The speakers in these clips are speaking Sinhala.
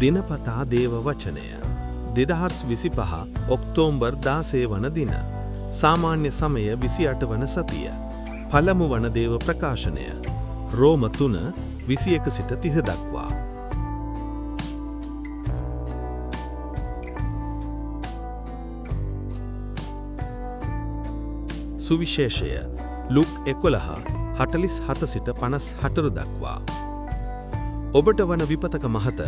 දිනපතා දේව වචනය 2025 ඔක්තෝබර් 16 වන දින, සාමාන්‍ය සමය 28 වන සතිය. පළමු වන දේව ප්‍රකාශනය රෝම 3:21 සිට 30 දක්වා. සුවිශේෂය ලුක් 11:47 සිට 54 දක්වා. ඔබට වන විපතක මහත,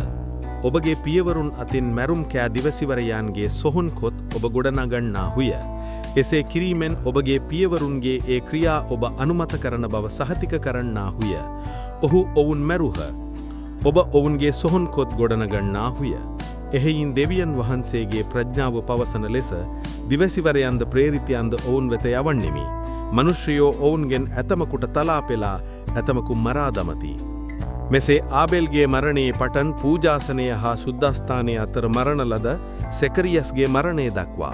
ඔබගේ පියවරුන් අතින් මැරුම් කෑ දිවසිවරයන්ගේ සොහොන් කොත් ඔබ ගොඩනගන්නාහුය. එසේ කිරීමෙන් ඔබගේ පියවරුන්ගේ ඒ ක්‍රියා ඔබ අනුමත කරන බව සහතික කරන්නාහුය. ඔහු ඔවුන් මැරුහ. ඔබ ඔවුන්ගේ සොහොන් කොත් ගොඩනගන්නාහුය. එහෙයින් දෙවියන් වහන්සේගේ ප්‍රඥාව පවසන ලෙස දිවසිවරයන්ද ප්‍රේරිතයන්ද ඔවුන් වෙත යවන්නෙමි. මනුෂ්‍යයෝ ඔවුන්ගෙන් ඇතමකුට තලා පෙලා, ඇතමකු මරා දමති. මෙසේ ආබෙල්ගේ මරණයේ පටන් පූජාසනය හා සුද්ධස්ථානය අතර මරණ ලද සෙකරියස්ගේ මරණය දක්වා,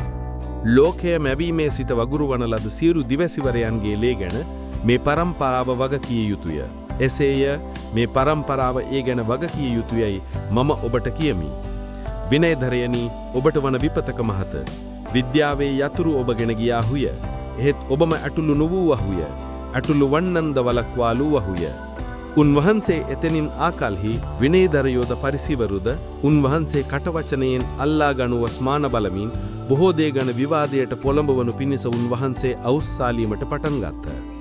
ලෝකය මැවීමේ සිට වගුරුවන ලද සියලු දිවැසිවරයන්ගේ ලේ ගැන මේ පරම්පරාව වග කිය යුතුය. එසේය, මේ පරම්පරාව ඒ ගැන වග කිය යුතුයයි මම ඔබට කියමි. විනයධරයනි, ඔබට වන විපතක මහත. විද්‍යාවේ යතුරු ඔබගෙන ගියාහුය. එහෙත් ඔබම ඇතුළු නොවූවහුය. ඇතුළු වන්නන්ද වළක්වාලූවහුය. උන්වහන්සේ එතනින් ආකල්හි විනයධරයෝද පරිසිවරුද උන්වහන්සේ කටවචනයෙන් අල්ලා ගනුව ස්මාන බලමින් බොහෝ දේ ගැන විවාදයට පොළඹවනු පිණිස උන්වහන්සේ අවුස්සාලීමට පටන් ගත්හ.